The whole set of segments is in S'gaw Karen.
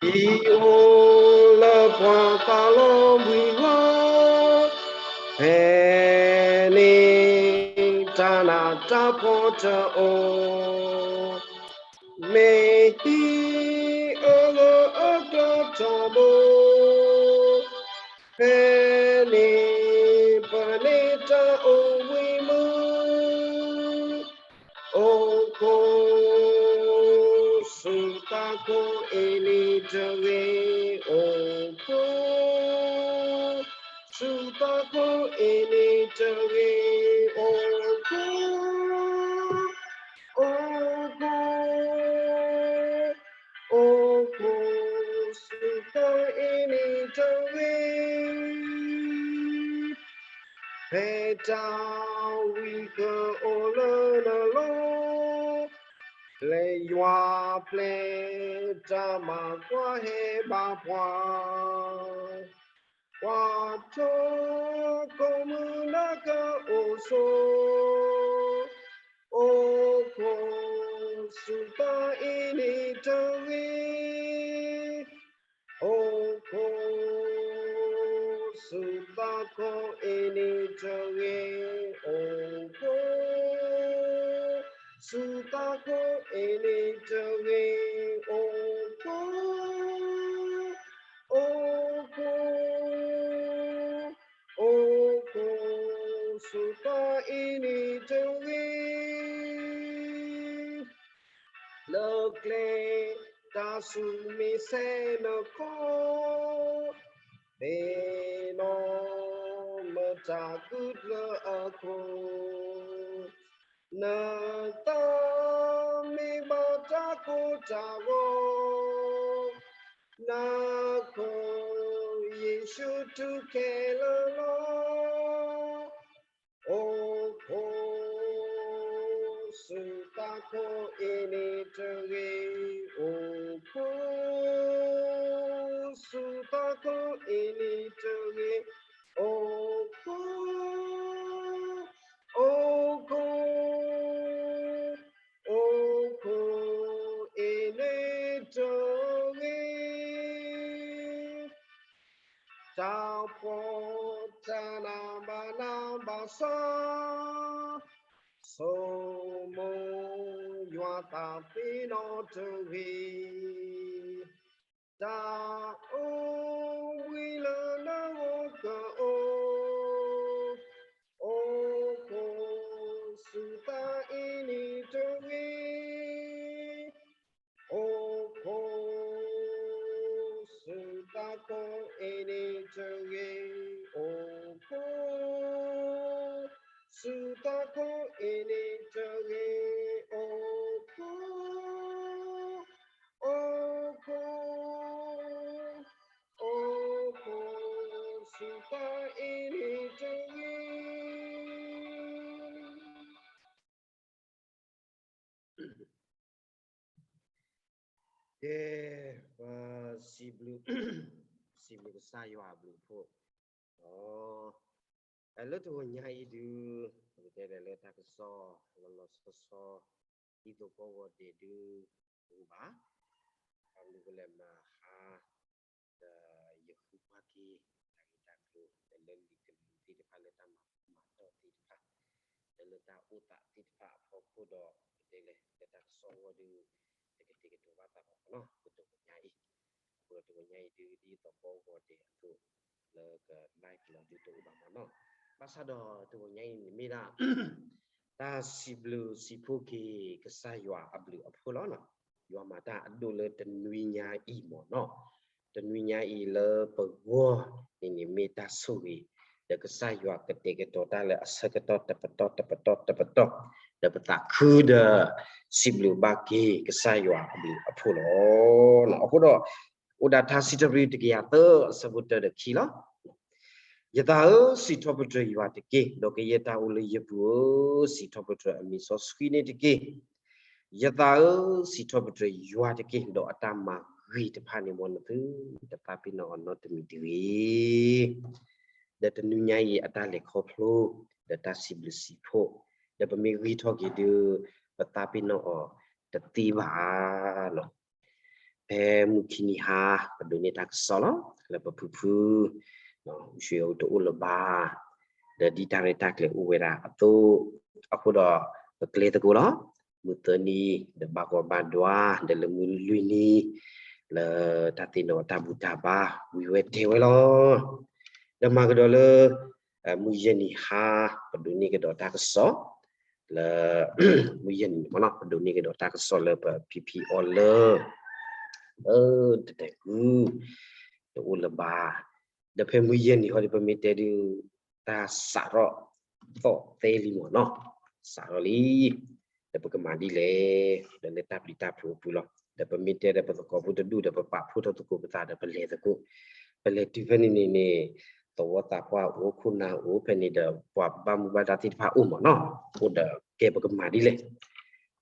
ယံၤအိၣ်လၢပှၤသးလီဘှံးဝါ, ဖဲန့ၣ်တၢ်နးတၢ်ဖှီၣ်တအိၣ်, မ့ၢ်ဟံၣ်အဂၢၢ်အကျၢၤတၢ်ဘိ, ဖဲန့ၣ်ပန့ၢ်တၢ်အိၣ်ဘှံးမုၢ် အိၣ်ခိး ဆူသးခိၣ်အ့န့ၣ်တဂ့ၤ, အိၣ်ခိး ဆူသးခိၣ်အ့န့ၣ်တဂ့ၤ, အိၣ်ခိး, အိၣ်ခိး, အိၣ်ခိး ဆူသးအ့န့ၣ်တဂ့ၤ. ဖဲတၢ်ဝံဃၢၤအိၣ်လၢနလီၢ်, လၢယွၤပျဲတၢ်မၤကွၢ်ဟဲဘၣ်ပှၤ, ကွၢ်ထီၣ်ကိးမုၢ်နၤကအိၣ်ဆိး, အိၣ်ခိး ဆူသးအ့န့ၣ်တဂ့ၤ, အိၣ်ခိး ဆူသးခိၣ်အ့န့ၣ်တဂ့ၤ, အိၣ်ခိး ဆူသးခိၣ်အ့န့ၣ်တဂ့ၤ, အိၣ်ခိး, အိၣ်ခိး, အိၣ်ခိး ဆူသးအ့န့ၣ်တဂ့ၤ. လၢကျဲတၢ်ဆူၣ်မ့ၢ်ဆဲးနခီ, မ့ၢ်နီၢ်မတၤကုၢ်ကျၢၤအခိၣ်, နသးမ့ၢ်ဘၣ်တၢ်ကိၢ်တၢ်ဂီၤ, နခိၣ်ယ့ၣ်ၡူးတူၢ်ခဲလၢာ်လီၤ. အိၣ်ခိး ဆူသးခိၣ်အ့န့ၣ်တဂ့ၤ, အိၣ်ခိး ဆူသးခိၣ်အ့န့ၣ်တဂ့ၤ, အိၣ်ခိး, အိၣ်ခိး, အိၣ်ခိး အ့န့ၣ်တဂ့ၤ. တၢ်ဖှီၣ်တၢ်နးဘၣ်နးဘၣ်ဆါ, ဆိမိၣ်ယွၤသးပ့ၤနီၣ်တဂ့ၤ, တၢ်အိၣ်ဘှံးလၢနဂီၢ်ကအိၣ်, အိၣ်ခိး ဆူသးအ့န့ၣ်တဂ့ၤ. အိၣ်ခိး ဆူသးခိၣ်အ့န့ၣ်တဂ့ၤ, အိၣ်ခိး ဆူသးခိၣ်အ့န့ၣ်တဂ့ၤ, အိၣ်ခိး, အိၣ်ခိး, အိၣ်ခိး ဆူသးအ့န့ၣ်တဂ့ၤ. ကဲ, ပစံးဘျုး, စံးဘျုးကစၢ်ယွၤအဘျုးအဖှိၣ်, လၢတဂီၤညါအံၤဒုး, ပကတဲဒၣ်လၢတၢ်ကစီၣ်လီၤလီၤဆီဆီ, ဒ်သိးကီးဂီၤဒဲးဒုး, တအိၣ်ဘၣ်, ဘၣ်မနုၤလဲၣ်မဟါ ဒီးယဃုကွၢ်က့ၤ တၢ်ဂ့ၢ်တၢ်ကျိၤ လၢလံာ်ကလူးသ့ၣ်တဖၣ် လၢတၢ်မၤမၤတီၢ်သ့ၣ်တဖၣ်, လၢလၢတၢ်အိၣ်သးသ့ၣ်တဖၣ်အဖီခိၣ်ဒီး ပတဲလဲၣ် လၢတၢ်ကစီၣ်အဂီၢ်ဒီး တကတဲာ်ကတီၤဘၣ်သးဘၣ်နီၤ လၢတဂီၤညါအံၤ, အဃိဒီးတဂီၤညါအံၤဒုး ဒ်သိးကီးဂီၤဒဲးအသိး လၢက live လီၤဒုးတအိၣ်ဘၣ်မနီၤ, ဘၣ်ဆၣ်ဒီးတဂီၤညါအံၤန့ၣ်မ့ၢ်ဒၣ် တၢ်စံးဘျုးစံးဖှိၣ်က့ၤကစၢ်ယွၤအဘျုးအဖှိၣ်လီၤ. ယွၤမၤတၢ်အဒိၣ်လၢတနွံညါအံၤမ့ၢ်နီၤ, တနွံညါအံၤလၢပဂီၢ်န့ၣ်န့ၣ်မ့ၢ်တၢ်ဆိၣ်ဂ့ၤ, ဒီးကစၢ်ယွၤကတဲာ်ကတီၤတၢ်လၢအဆၢကတီၢ်တပတီၢ်တပတီၢ်တပတီၢ်, ဒီးပသးခုဒီး စံးဘျုးဘၣ်က့ၤကစၢ်ယွၤအဘျုးအဖှိၣ်လီၤ. အဃိဒီး အိၣ်ဒၣ်ထါစံးထီၣ်ပတြၢၤတကယၤသၢ အဆၢဖိတၢဒီးခံလီၤ. ယသးဧၢ, စံးထီၣ်ပတြၢၤယွၤတက့ၢ်. ဒီးကယဲၢ်တၢ်အိၣ်လၢယပူၤဧၢ, စံးထီၣ်ပတြၢၤအမံၤစီဆှံန့ၣ်တက့ၢ်. ယသးဧၢ, စံးထီၣ်ပတြၢၤယွၤတက့ၢ်. ဒီးအတၢ်မၤဂ့ၤတဖၣ်န့ၣ်မ်နသုတသးပ့ၤနီၣ်အီၤနီတမံၤတဂ့ၤ. ဒီးတနွံညါအံၤအတၢ်လဲၤခီဖျိ, ဒီးတၢ်စံးဘျုးစံးဖှိၣ်, ဒီးပမ့ၢ်ဂံၢ်ထီၣ်က့ၤဒုး ပသးပ့ၤနီၣ်အီၤတသ့ဘၣ်လီၤ. ဖဲမုၢ်ခံနံၤဟါ ပဒိးန့ၢ်တၢ်ကစီၣ်လီၤ လၢပဖုဖု အိၣ်ဆူၣ်အိၣ်တအိၣ်လၢၤဘၣ်, ဒီးဒ်တၢ်ရဲၣ်တၢ်ကျဲၤအိၣ်ဝဲဒၣ်အသိး, အဃိဒီး ပကျဲသကိးလီၤ. မုၢ်သၢနံၤ ဒီးဘၣ်ကီဘၣ်ဒွါ ဒီးလၢမုၢ်လွံၢ်နံၤ လၢတၢ်သ့ၣ်နီၣ်တၢ်ဘူၣ်တၢ်ဘါ ဝံၤဝဲတဲဝဲလီၤ. ဒီးမၤကဒီးလၢ မုၢ်ယဲၢ်နံၤဟါ ပဒိးန့ၢ်ကဒီးတၢ်ကစီၣ် လၢ မုၢ်ယဲၢ်နံၤမ့ၢ်နီၤ ပဒိးန့ၢ်ကဒီးတၢ်ကစီၣ်လၢပဖံဖံအီၤလၢ တတဲာ်ဃု တအိၣ်လၢၤဘၣ်. ဒီးဖဲမုၢ်ယဲၢ်နံၤဟီဒီး ပမ့ၢ်တဲဒုး တၢ်စးထီၣ်သီၣ်သဲလံမ့ၢ်နီၤ, စးထီၣ်လံ. ဒီးပကမၤဒ်လဲၣ်, ဒီးလၢတၢ်ပျံၤတၢ်ဖုးအပူၤလီၤ. ဒီးပမ့ၢ်တဲဒီးပသကိးဖိတဒူၣ်ဒီး ပပာ်ဖှိၣ်ထီၣ်သကိးပသးဒီးပလဲၤသကိး, ပလဲၤတုၤဖဲန့ၣ်န့ၣ်န့ၣ် သဝီသးပှၢ်အိၣ် ခိၣ်နၢ်အိၣ် ဖဲန့ၣ်ဒီး ပှၤဘၣ်မူဘၣ်ဒါသ့ၣ်တဖၣ်အိၣ်မ့ၢ်နီၤ, အိၣ်ဒီးကဲပကမၤဒ်လဲၣ်.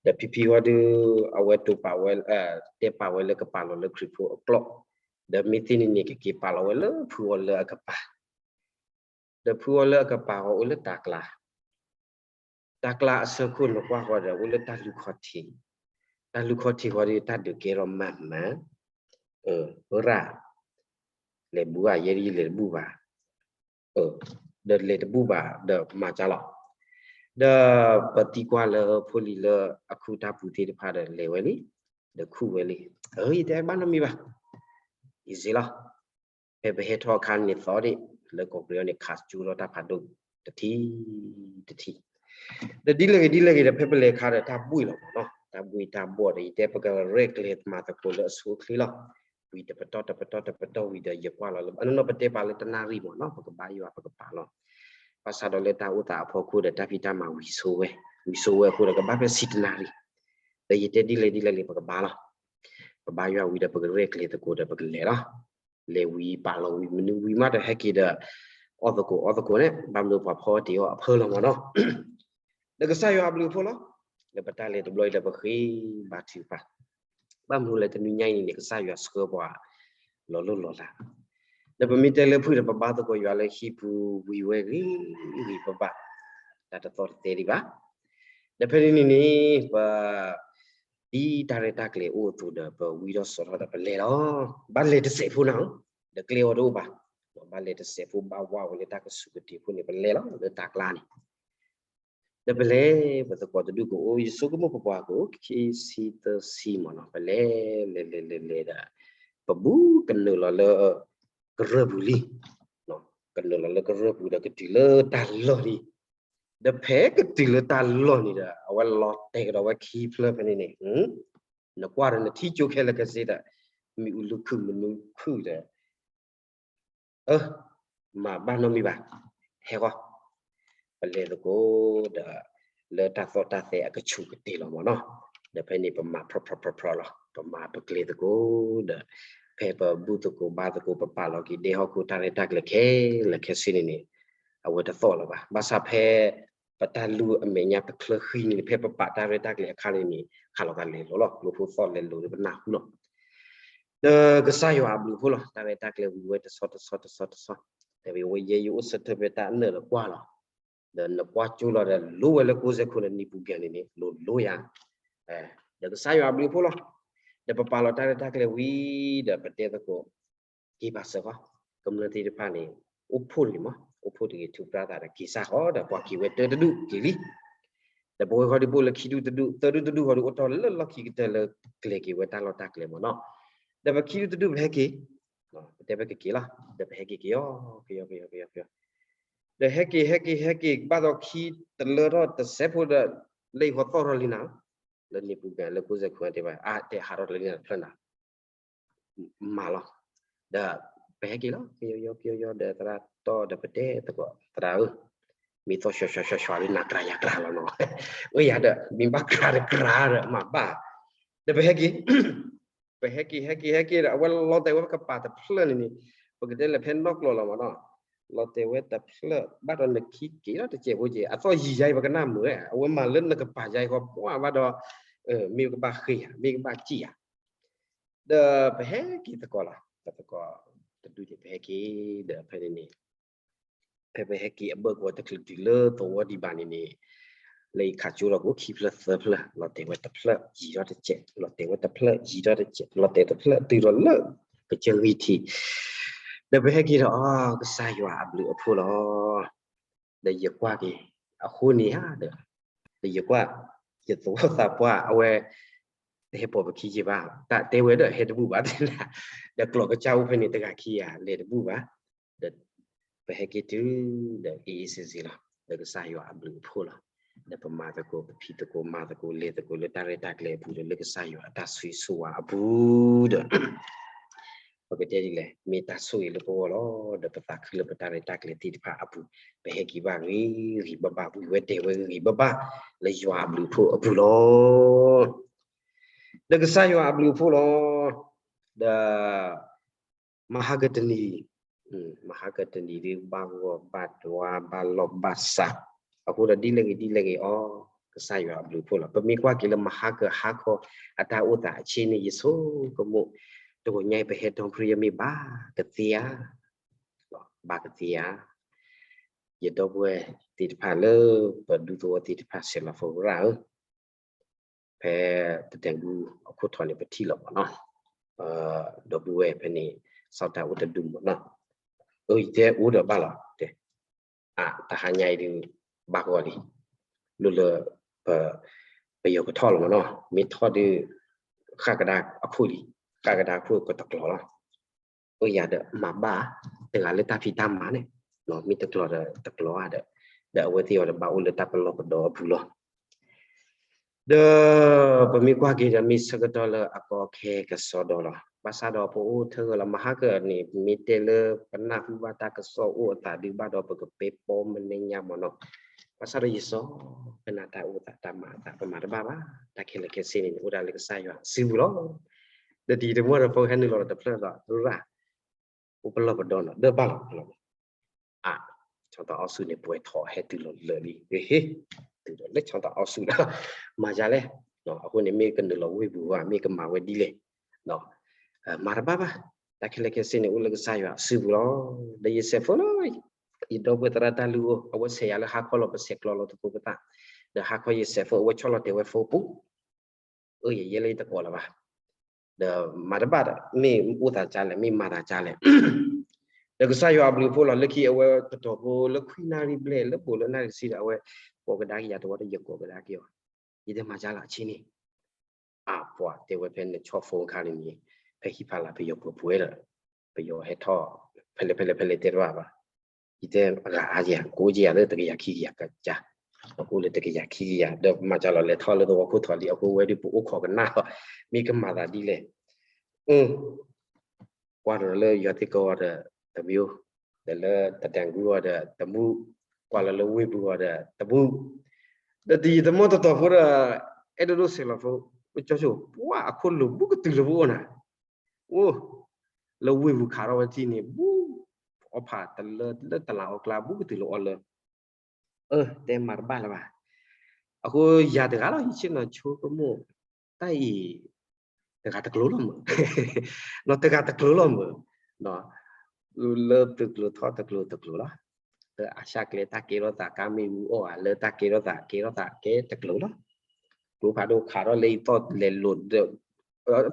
ဒီးဖံဖံဟီဒီး အဝဲတိာ်ပာ်ဝဲ တဲပာ်ဝဲလၢကပာ်လီၤလၢခရံာ်ဖိအကျိာ်, ဒီးမ့ၢ်သ့န့ၣ်န့ၣ် ကက့ၤပာ်လီၤဝဲလၢဖုအီၤလၢအကပၤ ဒီးဖုအီၤလၢအကပၤဟီအိၣ်လၢတၢ်ကျါ, တၢ်ကျါအဆၢခိၣ်နကွၢ်ဃီဒီး အိၣ်လၢတၢ်လူၢ်ခီၣ်ထံး, တၢ်လူၢ်ခီၣ်ထံးဃီဒီး တၢ်ဒုးကဲထီၣ်မၤမၤ, ရၣ်, လဲၤဘူးဧါ ယဲဒ်ယလဲၤတဘူးဘၣ်, ဒီးလဲၤတဘူးဘၣ် ဒီးမၤကၢ်လီၤ. ဒီးပသံကွၢ်လၢဖိလံၤလၢအခုတၢ်ပူၤသ့ၣ်တဖၣ်ဒီးလဲၤဝဲလံ, ဒီးခူၣ်ဝဲလံ, ယတဲဘၣ်နီတမံၤဘၣ်, အံၤစ့လီၤ. ဖဲပဟဲထီၣ်အခါန့ၣ်သီဒံး လၢကီၢ်ကရ့ၣ်အံၤန့ၣ် ခးကၠူထီၣ်တၢ်ဖးဒိၣ်တထံၣ်တထံၣ်, ဒီးဒ်လဲၣ်ဂ့ၤဒ်လဲၣ်ဂ့ၤဒီး ဖဲပလဲၤအခါဒီးတၢ်ဘှံးလီၤမ့ၢ်နီၤ, တၢ်ဘှံးတၢ်ဘှီၣ်ဒီး ယတဲပကရဲၣ်ကျဲၤမၤသကိးလၢအဆိအချ့လီၤ. ဝံၤတပတီၢ်တပတီၢ်တပတီၢ်ဝံၤဒီး ယကွၢ်လီၤလၢ အနီၢ်နီၢ်ပတဲပာ်လၢတနၣ်ရံၣ်မ့ၢ်နီၤ ပကဘါယွၤပကပာ်လီၤ. ဘၣ်ဆၣ်ဒီးလၢတၢ်အိၣ်သးအဖီခိၣ်ဒီး တၢ်ဖံးတၢ်မၤဝံၤဆိဝဲ, ဝံၤဆိဝဲအဃိဒီး ကဘၣ်ဖဲဆံတနၣ်ရံၣ်, ဒီးယတဲဒ်လဲၣ်ဒ်လဲၣ်လံ ပကဘါလီၤ. ပဘါယွၤဝံၤဒီး ပကရဲၣ်ကျဲၤသကိးဒီး ပကလဲၤလီၤ. လဲၤဝံၤပာ်လီၤဝံၤ မနုၤဝံၤမးဒီး ဟဲက့ၤဒီး အီၣ်သကိးအီသကိးန့ၣ် ဘၣ်မနုၤပှၤဖီတ့ၢ်အီၤအဖၢလီၤမ့ၢ်နီၤ. ဒီးကစၢ်ယွၤအဘျုးအဖှိၣ်လီၤ. လၢပတၢ်လဲၤတဘျီအံၤဒီး ပဃ့ဘါထုကဖၣ်, ဘၣ်မနုၤလဲၣ် တနွံညါအံၤန့ၣ် ကစၢ်ယွၤဆှၢပှၤလီၤလိၢ်လီၤလး, ဒီးပမ့ၢ်တဲလၢဖုၣ်ဒီး ပဘါသကိးယွၤလၢဟံၣ်ပူၤဝံၤဝဲဂ့ၤဂ့ၤဘၣ်ဘၣ်, တၢ်တသီၣ်တသဲဒံးဘၣ်. ဒီးဖဲန့ၣ်န့ၣ်န့ၣ် ပ ဒ်တၢ်ရဲၣ်တၢ်ကျဲၤအိၣ်အသိးဒီး ပဝံထီၣ်စိာ်ထီၣ်ဒီးပလဲၤလီၤ. ဘၣ်လဲၤတစဲးဖိနၤဧၢ, ဒီးကျဲအီၤတအိၣ်ဘၣ်, ဘၣ်လဲၤတစဲးဖိ ဘၣ်ဝးဝဲလၢတၢ်ကစူၢ်ကတ့ၤဖိန့ၣ် ပလဲၤလီၤလၢတၢ်ကျါန့ၣ်. ဒီးပလဲၤ ပသကိးတဒူၣ်ကအိၣ် ယဆိကမိၣ်ပပှၤကအိၣ်ခံဆံသၢဆံမ့ၢ်နီၤ, ပလဲၤ လဲၤလဲၤလဲၤလဲၤဒီး ပဘူးကနုာ်လီၤလၢ ကရၢၢ်ပူၤလံ, ကနုာ်လီၤလၢကရၢၢ်ပူၤဒီး ကတုၤလၢတၢ်လီၢ်လံ. ဒီးဖဲကတုၤလၢတၢ်လီၢ်န့ၣ်ဒီး အဝဲလီၤတဲာ်ကဒီးဝဲခံဖျၢၣ်ဖဲန့ၣ်န့ၣ်, နကွၢ်ဒီးနထံၣ်ကၠိခဲလၢာ်ခဲဆ့ဒီး မ့ၣ်အူလုၢ်ခုၣ်မနုၤခုၣ်ဒီး အၢ မၤဘၣ်နီတမံၤဘၣ်, ဟဲဃီ, ပလဲၤသကိးဒီး လၢတၢ်သီၣ်တၢ်သဲအကဆူးကတ့ၤလီၤမ့ၢ်နီၤ, ဒီးဖဲန့ၣ် ပမၤဖြီဖြီဖြီဖြီလီၤ, ပမၤပကျဲသကိးဒီး ဖဲပဘူၣ်သကိးဘါသကိး ပပာ်လီၤက့ၤဒဲဟီၣ်ခိၣ် တၢ်ရဲၣ်တၢ်ကျဲၤခဲလၢာ်ခဲဆ့န့ၣ်န့ၣ် အဝဲတသီၣ်လၢၤဘၣ်. ဘၣ်ဆၣ်ဖဲ ပတၢ်လူၢ်အမဲာ်ညါတဖျၢၣ်ဃံန့ၣ် ဖဲပပာ်တၢ်ရဲၣ်တၢ်ကျဲၤအခါန့ၣ်န့ၣ် ခးလိာ်သးလဲၤလိာ်လီၤ, ကျိဖိသီၣ်လဲၤလိာ်ဒီးပနၢ်ဟူလီၤ. ဒီးကစၢ်ယွၤအဘျုးအဖှိၣ်လီၤ, တၢ်ရဲၣ်တၢ်ကျဲၤဝံၤဝဲတဆီတဆီတဆီတဆီ, တဲဝဲယဲယအိၣ်ဆၢထၢၣ်ဖဲတၢ်အနၢၣ်ဒီးကွၢ်လီၤ, ဒီးနကွၢ်ကၠိလီၤဒီးလိဝဲလၢကိးစဲးခိၣ်န့ၣ် နံၤပူၤကဲန့ၣ်န့ၣ် လိၤလိယၤ, ဒီးကစၢ်ယွၤအဘျုးအဖှိၣ်လီၤ. ဒီးပပာ်လီၤတၢ်ရဲၣ်တၢ်ကျဲၤဝံၤဒီးပတဲသကိး က့ၤဘၣ်စၢၤဃီ, ကမျၢၢ်သ့ၣ်တဖၣ်န့ၣ် အိၣ်ဖှိၣ်တဂ့ၤမး, အိၣ်ဖှိၣ်တဂ့ၤ ထူးပြၢသးဒီးက့ၤစၢ်ဃီဒီး ပှၤက့ၤဝဲတၢတဒူၣ်က့ၤလံ. ဒီးပဝဲဃီဒုးပအိၣ်လၢခံဒူၣ်တဒူၣ် သၢဒူၣ်တဒူၣ်ဃီဒုး အိၣ်ထီၣ်လၢလီၢ်ခံကတၢၢ်လၢကျဲၤက့ၤဝဲတၢ်လီၢ်တၢ်ကျဲၤမ့ၢ်နီၤ, ဒီးပခံဒူၣ်တဒူၣ်ပဟဲက့ၤ, ပတဲပကက့ၤလီၤ, ဒီးပဟဲက့ၤက့ၤအီၤ ကယီကယီကယီကယီ, ဒီးဟဲက့ၤဟဲက့ၤဟဲက့ၤ ဘၣ်သီခံတလၢထီၣ်တစဲးဖိဒီး လၢယဃီသီၣ်ထီၣ်လံနၤ, လၢနံၤပူၤကဲလၢကိးစဲးခိၣ်တဲဘၣ် အါတဲဟးထီၣ်တလၢနၤတဖျၢၣ်နၤ မၤလီၤ. ဒီးပဟဲက့ၤလီၤ ကယီကယီကယီကယီ ဒီးသရၣ်တီၢ်ဒီးပတဲသကိး သရၣ်ဧၢ, မ့ၢ်သီၣ်ဆှီဆှီဆှီဆှီလံနၤ ကြၤယၤကြၤလီၤနီၤ, ဝဲယၤဒီး မ့ၢ်ဘၣ်ကြၤတကြၤဒီးမၤဘၣ်, ဒီးပဟဲက့ၤ, ပဟဲက့ၤဟဲက့ၤဟဲက့ၤဒီး အဝဲလီၤတဲာ်ဝဲပကပၤတဖျၢၣ်န့ၣ်န့ၣ်, ပကတဲလၢဖဲနီၢ်ကျိာ်လီၤမးနီၤ, လီၤတဲာ်ဝဲတဖျၢၣ် ဘၣ်ဒီးနခံက့ၤလီၤတစဲးဖိက့ၤ အသီၣ်ယံာ်ယါအံၤ ပကနၣ်မုာ်ဝဲ အဝဲမၤလၢနကပၤယါအံၤဃီ ပှၢ်ဘၣ်ဒီး မ့ၢ်ကဘၣ်ဃ့ဧါ မ့ၢ်ကဘၣ်စံၣ်ဧါ ဒီးပဟဲက့ၤသကိးလီၤ, ပသကိးတဒူၣ်န့ၣ် ပဟဲက့ၤ ဒီးဖဲန့ၣ်န့ၣ် ဖဲပဟဲက့ၤအဘၢၣ်ကဝီၤတချုးတုၤလၢသဝီဒံးဘၣ်န့ၣ်န့ၣ်, လၢယခးကၠိထီၣ်ကိးခံဖျၢၣ်သၢဖျၢၣ်, လီၤတဲာ်ဝဲတဖျၢၣ်ယံၤထီၣ်တစဲး, လီၤတဲာ်ဝဲတဖျၢၣ်ယံၤထီၣ်တစဲး, လီၤတဲာ်တဖျၢၣ်တုၤထီၣ်လၢကစၢၢ်ဂံၢ်ထံး, ဒီးပဟဲက့ၤဒီး အီ ကစၢ်ယွၤအဘျုးအဖှိၣ်လီၤ. ဒီးယကွၢ်က့ၤ အဃိန့ၣ်ဧါဒီး, ဒီးယကွၢ် ယသဝီသးပှၢ်အဝဲ တဟဲပိာ်ပခံက့ၤဘၣ်, တၢ်တဲဝဲဒီးဟဲတဘူၣ်ဘၣ်, ဒီးကျိးကစၢ်အိၣ်ဖဲန့ၣ်တဂၤခံဂၤလဲၤတဘူၣ်ဘၣ်, ဒီးပဟဲက့ၤတုၤဒီး အ့အ့စ့စ့လီၤ, ဒီးကစၢ်ယွၤအဘျုးအဖှိၣ်လီၤ. ဒီးပမၤသကိး ပဖံးသကိး မၤသကိး လဲၤသကိးလၢတၢ်ရဲၣ်တၢ်ကျဲၤအပူၤဒီး လၢကစၢ်ယွၤအတၢ်ဆိၣ်ဂ့ၤဆိၣ်ဝါအပူၤဒီး ပကတဲဒ်လဲၣ်, မ့ၢ်တၢ်ဆိၣ်ဂ့ၤလၢပဂီၢ်လီၤ. ဒီးပသးခုလၢပတၢ်ရဲၣ်တၢ်ကျဲၤသ့ၣ်တဖၣ်အပူၤ, ပဟဲက့ၤဘၣ်ဂ့ၤဂ့ၤဘၣ်ဘၣ်, ဝံၤဝဲတဲာ်ဝဲဂ့ၤဂ့ၤဘၣ်ဘၣ် လၢယွၤအဘျုးအဖှိၣ်အပူၤလီၤ. ဒီးကစၢ်ယွၤအဘျုးအဖှိၣ်လီၤ. ဒီး မဟါကတနံၤ, မဟါကတနံၤဒ်ဘၣ်ဂီၢ်ဘၣ်ဒွါဘၣ်လီၢ်ဘၣ်စး, အဃိဒီးဒ်လဲၣ်ဂ့ၤဒ်လဲၣ်ဂ့ၤအီၤ, ကစၢ်ယွၤအဘျုးအဖှိၣ်လီၤ. ပမ့ၢ်ကွၢ်က့ၤလၢမဟါကဟါခီအတၢ်အိၣ်သးအဆ့န့ၣ် ယဆိကမိၣ် တဂီၤညါအံၤ ပဟဲ Don Prayer မ့ၢ်ဘၣ်ကသ့ဧါ, ဘၣ်ကသ့ဧါ. ယဒီပုၢ်ဝဲၢ်သ့ၣ်တဖၣ်လၢပဒူသဝီသ့ၣ်တဖၣ် ဆဲးလီၤဖိရၣ်ဧၢ, ဖဲတတဲာ်ကူအခိၣ်ထီၣ်န့ၣ် ပထံၣ်လီၤမ့ၢ်နီၤ, ဒီပုၢ်ဝဲၢ်ဖဲန့ၣ် စီၤတၢ်အိၣ်တဒူမ့ၢ်နီၤ, အၢ ယတဲအိၣ်ဒီးဘၣ်လီၤ, အ တဟါညါအံၤဒုး ဘၣ်ဂီၢ်လံ, လိၣ်လၢ ပယီၤကထီၣ်လီၤမ့ၢ်နီၤ, မ့ၢ်ထီၣ်ဒုး ဃၣ်ကဒါအခိၣ်လံ, ဃၣ်ကဒါအခိၣ်ကတကျိၤလီၤ. အိၣ်ယၤဒီးမၤဘၣ် တဂၤလၢတၢ်ဖံးတၢ်မၤန့ၣ်, မ့ၢ်တကျိၤဒီးတကျိၤဧါဒီး, ဒီးအဝဲသ့ၣ်အီၤဒီးဘၣ်အိၣ်လၢတၢ်ပလီၢ်ပဒီအပူၤလီၤ. ဒီးပမ့ၢ်ကွၢ်က့ၤဒီးမ့ၢ်ဆၢကတီၢ်လၢအကီအခဲကစီဒီလီၤ. ဘၣ်ဆၣ်ဒီးပအိၣ်ထၢဂၢၢ်လီၤ မဟါကန့ၣ် မ့ၢ်တဲလၢပနၢ်ဟူဘၣ်တၢ်ကစီၣ်အိၣ်အသးဒုးဘၣ်ဒီးပကပဲပိာ်မနံၤညါမ့ၢ်နီၤ, ဘၣ်ဆၣ်ဒီးယစီပနၢ်တၢ်အိၣ်သးတၢ်မၤအသး ပမၤတဘၣ်ဘၣ်, တၢ်ခဲလၢာ်ခဲဆ့န့ၣ် အိၣ်ဒၣ်လၢကစၢ်ယွၤစုပူၤလီၤ. ဒီးတယံာ်တမီၢ်ဒီး ဖိဟဲနုာ်လီၤဒီးတဖျၢၣ်ဒီး ရၣ် အိၣ်ပလီၢ်ပဒီနီၤ ဒီးဘၣ်လီၤလီၤ, အ ဆီတအီစူၣ်န့ၣ် ပှဲၤထီၣ်ဟဲတုၤလီၤလၢာ်လံ, ဟ့ တုၤဒီးလၢဆီတအီစူၣ်ဒီး မၤယါလဲၣ်, အဃိန့ၣ် မ့ၢ်ကနုာ်လီၤဝ့ၢ်ပူၤဧါ မ့ၢ်ကမၤဝဲဒ်လဲၣ်, မၤတဘၣ်ဘၣ်, တၢ်ခဲလၢာ်ခဲဆ့န့ၣ် အိၣ်လၢကစၢ်ယွၤစုပူၤလီၤ. ဒီးယဆဲးဖိလီၤ, ယဒီပုၢ်ဝဲၢ်သရၣ်တၢ်လုၢ်အိၣ် အဝဲဆဲးယၤလၢဟါခီလီၤ ပဆဲးကျိးလီၤသကိးပသး, ဒီးဟါခီယဆဲးဖိ အဝဲဆီၣ်လီၤတဲာ်ဝဲဖိပူၤ အၢ ယယဲလၢယတကိးလၢၤဘၣ်, ဒီးမၤတဘၣ်ဒီး မ့ၢ်အိၣ်သးကါလဲၣ် မ့ၢ်မၤသးကါလဲၣ်, ဒီးကစၢ်ယွၤအဘျုးအဖှိၣ်လီၤ. လၢခံအဝဲတတီၤဖိလၢခွံနၣ်ရံၣ်ဘျဲၣ် လၢဘူးလၢနၣ်ရံၣ်တဆံဒီး အဝဲကိးကဒါက့ၤယၤတဝီဒီး ယကိးကဒါက့ၤအီၤ, ယတဲမၤကါလီၤအဆ့န့ၣ်, အပှၤတဲဝဲဖဲန့ၣ် ဆီၣ်ဖိခါန့ၣ်န့ၣ် ဖဲဟံၣ်ဖးလၢ်ပယီၤပှဲၤပှဲၤဒီး ပယီၤဟဲထီၣ် ဖဲလဲၣ်ဖဲလဲၣ်ဖဲလဲၣ်တဲတဘၣ်ဘၣ်, ယတဲအဂၤအါယၤ ကအိၣ်က့ၤယၤလၢတကယၤခံကယၤကါ, ပကအိၣ်လၢတကယၤခံကယၤ ဒီးမၤကါလီၤ လဲၤထီၣ်လၢသဝီခိၣ်ထီၣ်လံ အဃိဝဲဒုးပအိၣ်ခိးကနၣ်လီၤ, မ့ၢ်ကမၤသးဒ်လဲၣ်, အ ကွၢ်ဒီးလၢယွၤသ့ၣ်ကီးဒီးတမံၤ, ဒီးလၢတတဲာ်ကူအီၤဒီးတမူ, ကွၢ်လီၤလၢဝ့ၢ်ပူၤအီၤဒီးတမူ, ဒီးတယံာ်တမီၢ်တတီၤဖိဒီး အဲၣ်ဒိးဒိၣ်ဆဲးလီၤဖိ, ကၠီဆိ ပှၢ်အခိၣ်လိၤဘူးကတုၤလၢပအိၣ်နၤ, အိၣ်, လၢဝ့ၢ်ပူၤခးထီၣ်ဝဲတထံၣ်န့ၣ် ဘူး, အီဖးတလၢလၢတလးအီကျါ ဘူးကတုၤလၢအီလၢ အၢ တဲမၤတဘၣ်လၢၤဘၣ်, အဃိယၤတဂၤလီၤ ယဆ့ၣ်နီၤဆိကမိၣ်, တၢ်အံၤ တဂၤတကျိၤလီၤမုၢ်, နီၤတဂၤတကျိၤလီၤမုၢ်, လၢသုးကျိၤထီၣ်တကျိၤတကျိၤလီၤ, လၢအစၢ်ကျဲတၢ်ကဲထီၣ်သး ကါမ့ၣ်အူအီၣ်ဧါ လၢတၢ်ကဲထီၣ်သးကဲထီၣ်သးကဲတကျိၤလီၤ, ကျိဖးဒိၣ်ခးထီၣ်လၢယသီၣ်လဲၤလိာ်ဒီး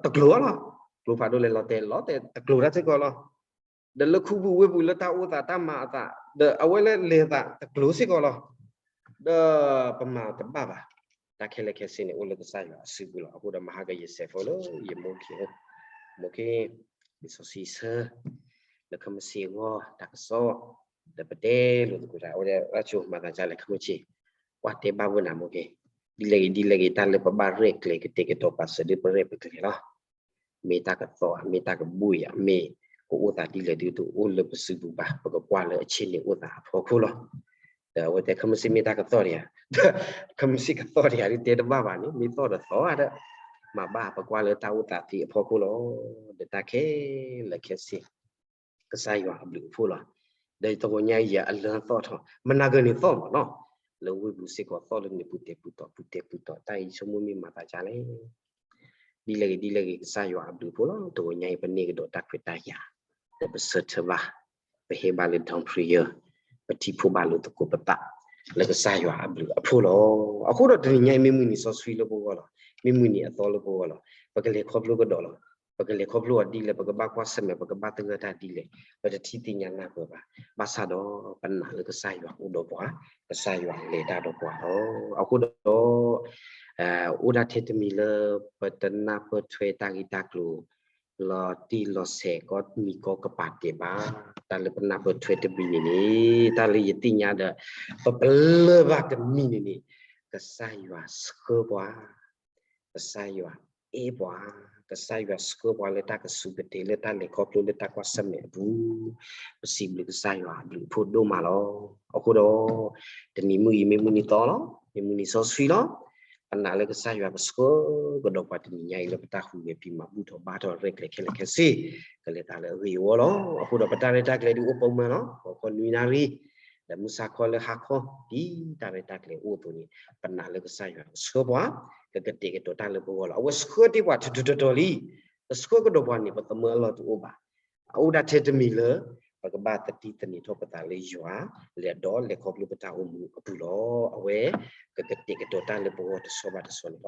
တကျိၤလီၤ, ကျိဖးဒိၣ်လဲၤလီၤတဲာ်လီၤတဲာ်တကျိၤတၢ်စ့ၢ်ကီးလီၤ, ဒီးလၢခူပူၤဝ့ၢ်ပူၤလၢတၢ်အိၣ်သးတၢ်မၤအသး ဒီးအဝဲလၢလဲၤသးတကျိၤစ့ၢ်ကီးလီၤ, ဒီးပမၤတဘၣ်ဘၣ်, တၢ်ခဲလၢာ်ခဲဆ့န့ၣ် အိၣ်လၢကစၢ်ယွၤအစုပူၤလီၤ. အဃိဒီးမဟါကယဆဲးဖိလၢယမိၢ်ခ့, မိၢ်ခ့, လံာ်စီဆှံဆၢ, လၢခမ့ၢ်စ့အဂီၢ်, ဒီးပတဲလိာ်သကိးတၢ် အဝဲဒၣ်ရၣ်ဆိမၤသးကါလဲၣ် ခမ့ၢ်စ့, ကွၢ်တဲဘၣ်ဝဲနၤမိၢ်ခ့, ဒ်လဲၣ်ဂ့ၤဒ်လဲၣ်ဂ့ၤ တၢ်လၢပဘၣ်ရဲၣ်ကျဲၤကတဲာ်ကတီၤပာ်စၢၤဒ်ပရဲၣ်ပကျဲၤလီၤ မ့ၢ်တၢ်ကသီၣ်ဧါ မ့ၢ်တၢ်ကဘူၣ်ဧါ မ့ၢ်ကအိၣ်သးဒ်လဲၣ်ဒုးတအိၣ်လၢပစုပူၤဘၣ် ပကကွၢ်လၢအဆ့န့ၣ်အိၣ်သးအဖီခိၣ်လီၤ. ဒီးအဝဲတဲ ခမ့ၢ်စ့မ့ၢ်တၢ်ကသီၣ်ဒံးဧါ, ခမ့ၢ်စ့ကသီၣ်ဒံးဧါဒုးတဲတဘၣ်ဘၣ်န့ၣ် မ့ၢ်သီၣ်ဒီးသီၣ်ဧါဒီး မၤဘၣ်ပကွၢ်လၢတၢ်အိၣ်သးသ့အဖီခိၣ်လီၤ. ဒီးတၢ်ခဲလၢာ်ခဲဆ့ ကစၢ်ယွၤအဘျုးအဖှိၣ်လီၤ. ဒီးတဂီၤညါအံၤယအလၢသီၣ်ထီၣ် မနၤဂ့ၤန့ၣ်သီၣ်မးနီၤ, လၢဝ့ၢ်ပူၤစ့ၢ်ကီးသီၣ်လၢန့ၣ်ပူၤတဲာ်ပူၤတီၤ ပူၤတဲာ်ပူၤတီၤ တၢ်အံၤဆိကမိၣ်မ့ၢ်မၤသးကါလဲၣ် ဒ်လဲၣ်ဂ့ၤဒ်လဲၣ်ဂ့ၤ ကစၢ်ယွၤအဘျုးအဖှိၣ်လီၤ. တဂီၤညါအံၤ ပန့ၢ်ကဒီးတၢ်ခွဲးတၢ်ယာ် ဒီးပဆၢထၢၣ်ဘၣ် ပဟဲဘၣ်လၢ Don Prayer ပထံၣ်ဖှိၣ်ဘၣ်လိာ်သကိးပသး လၢကစၢ်ယွၤအဘျုးအဖှိၣ်လီၤ. အဃိဒီးတနံၤညါအံၤ မ့ၢ်မုၢ်နံၤစီဆှံလၢပဂီၢ်လီၤ. မ့ၢ်မုၢ်နံၤအသီလၢပဂီၢ်လီၤ. ပကလဲၤခီဖျိကဒီးလီၤ. ပကလဲၤခီဖျိအီၤဒ်လဲၣ်, ပကဘၣ်ကွၢ်ဆၢၣ်မဲာ်, ပကဘၣ်သဂၢၢ်တၢ်ဒ်လဲၣ်, ပတထံၣ်သ့ၣ်ညါနၢ်ပၢၢ်ဘၣ်. ဘၣ်ဆၣ်ဒီးပနာ်လၢကစၢ်ယွၤအိၣ်ဒီးပှၤ, ကစၢ်ယွၤလဲၤတၢ်ဒီးပှၤလီၤ. အဃိဒီး အိၣ်ဒၣ်ထဲတမံၤလၢ ပတနၢ်ပၢၢ်ထွဲတၢ်ဂ့ၢ်တၢ်ကျိၤ လီၤတံၢ်လီၤဆဲး ကိးမံၤကိးကပၤဒဲးဘၣ်. တၢ်လၢပနၢ်ပၢၢ်ထွဲတမံၤန့ၣ်န့ၣ်, တၢ်လၢယသ့ၣ်ညါဒီး ပပလၢၢ်ဘၣ်တမံၤန့ၣ်န့ၣ်, ကစၢ်ယွၤဆှၢပှၤ, ကစၢ်ယွၤအဲၣ်ပှၤ, ကစၢ်ယွၤဆှၢပှၤလၢတၢ်ကစူၤကတဲာ်, လၢတၢ်လဲၤခီဖျိလၢတၢ်ကွၢ်ဆၢၣ်မဲာ်အပူၤ, ပစံးဘျုးကစၢ်ယွၤအဘျုးအဖှိၣ်ဒိၣ်မးလီၤ. အဃိဒီး တနံၤမုၢ်အံၤ မ့ၢ်မုၢ်နံၤသီလီၤ. မ့ၢ်မုၢ်နံၤစီဆှံလီၤ. ပနာ်လၢကစၢ်ယွၤကဆှၢကဒီးပှၤတနံၤညါအံၤ လၢပတၢ်ဟူးဂဲၤဖံးမၤဘူၣ်ထီၣ်ဘါထီၣ်ရဲၣ်ကျဲၤခဲလၢာ်ခဲဆ့, ကလဲၤသးလၢအဂ့ၤအဝါလီၤ. အဃိဒီးပတၢ်ရဲၣ်တၢ်ကျဲၤဒုးအိၣ်ပိာ်မုၣ်လီၤ. ဂီၤခီနွံနၣ်ရံၣ်, ဒီးမုၢ်ဆါခီလၢဟါခီ, ဒ်တၢ်ရဲၣ်တၢ်ကျဲၤအိၣ်အသိးန့ၣ်, ပနာ်လၢကစၢ်ယွၤကဆှၢပှၤ, ကကတဲာ်ကတီၤတၢ်လၢပဂီၢ်လီၤ. အဝဲဆှၢတ့ၢ်ပှၤထူးထူးတီၤတီၤလံ. ကဆှၢကဒီးပှၤန့ၣ် ပသမၢအလီၢ်တအိၣ်ဘၣ်. အအိၣ်ဒၣ်ထဲတမံၤလၢ ပကဘၣ်သတိသန့ၤထီၣ်ပသးလၢယွၤ, လဲၤဒီးလဲၤခီဖျိပတၢ်အိၣ်မူအပူၤလီၤ. အဝဲကကတဲာ်ကတီၤတၢ်လၢပဂီၢ်တဆီဘၣ်တဆီန့ၣ်လီၤ.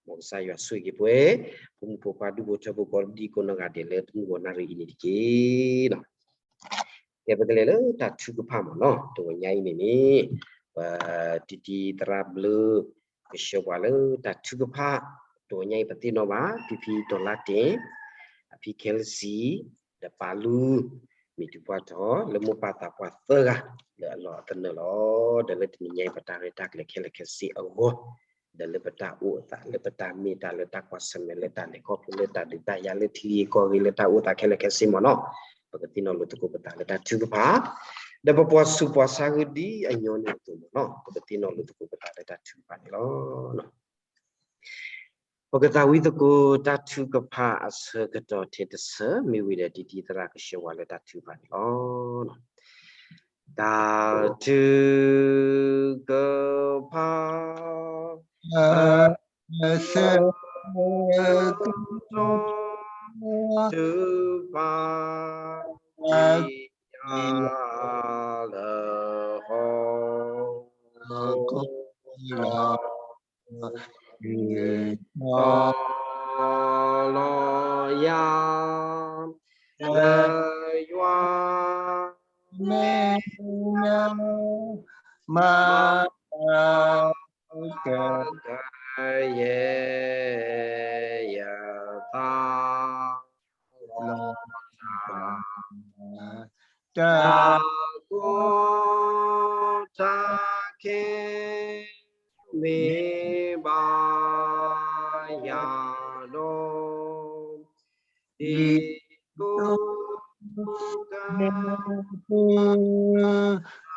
မ်ကစၢ်ယွၤဆိၣ်ဂ့ၤက့ၤပဝဲ, ဖိမုၣ်ဖိခွါဒူၣ်ဖိထၢဖိကိးဒံကိးနီၢ်ဂၤဒဲးလၢတမုၢ်ဂီၤနၣ်ရံၣ်အံၤန့ၣ်တက့ၢ်. ကဲ ပကလဲၤလၢတၢ်ထုကဖၣ်မ့ၢ်နီၤ, တဝဲညါအံၤန့ၣ်န့ၣ်, ပတံတံသရၣ်ဘျၢ ကဆှၢပှၤလၢတၢ်ထုကဖၣ်, တဝဲညါအံၤပသ့ၣ်နီၣ်ဘၣ် ဖံဖံတီၤလါတ့ၢ်, အဖံခဲလစံ, ဒီးပၢ်လူ, မ့ၢ်တုၤပှၢ်ထီၣ် လၢမိၢ်ပၢ်သးပှၢ်သၢဂၤ လၢအလီၢ်အသနၢၣ်လီၤ. ဒီးလၢတနံၤညါအံၤ ပတၢ်ရဲၣ်တၢ်ကျဲၤခဲလၢာ်ခဲဆ့အဂီၢ်, ဒီးလၢပတၢ်အိၣ်အသး လၢပတၢ်မ့ၢ်တၢ် လၢတၢ်ကွၢ်ဆၢၣ်မဲာ် လၢတၢ်လဲၤခီဖျိ လၢတၢ်ဒုးတၢ်ယၤ လၢထံဂ့ၢ်ကီၢ်ဂ့ၢ် လၢတၢ်အိၣ်သးခဲလၢာ်ခဲဆ့မ့ၢ်နီၤ, ပကသ့ၣ်နီၣ်လိာ်သကိးပသးလၢတၢ်ထုကဖၣ်, ဒီးပပှၤဆူးပှၤဆါဂ့ၤဒ်အညီန့ၣ်အသိးမ့ၢ်နီၤ, ပကသ့ၣ်နီၣ်လိာ်သကိးပသးလၢတၢ်ထုကဖၣ်န့ၣ်လီၤ. ပကသးဝံသကိးတၢ်ထုကဖၣ်အဆၢကတီၢ်ထဲတဆၢ မ့ၢ်ဝံၤဒီးတံတံသရၣ်ကဆှၢပှၤလၢတၢ်ထုကဖၣ်န့ၣ်လီၤ. တၢ်ထုကဖၣ် အဆၢကတီၢ် ထုကဖၣ် လၢဟီၣ်ခိၣ် လီၤယၤ လၢယွၤမ့ၢ် မၤတၢ်ကကယဲၢ် ယသး လီၤ တၢ်ကိၢ် တၢ်ခဲ မ့ၢ်ဘၣ်ယၤဒီး ဒ်သိးက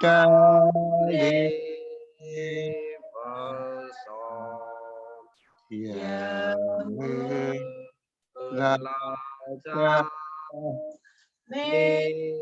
တၢ်လ့ပစီ ယ လၢ လၢတၢ် မ့ၢ်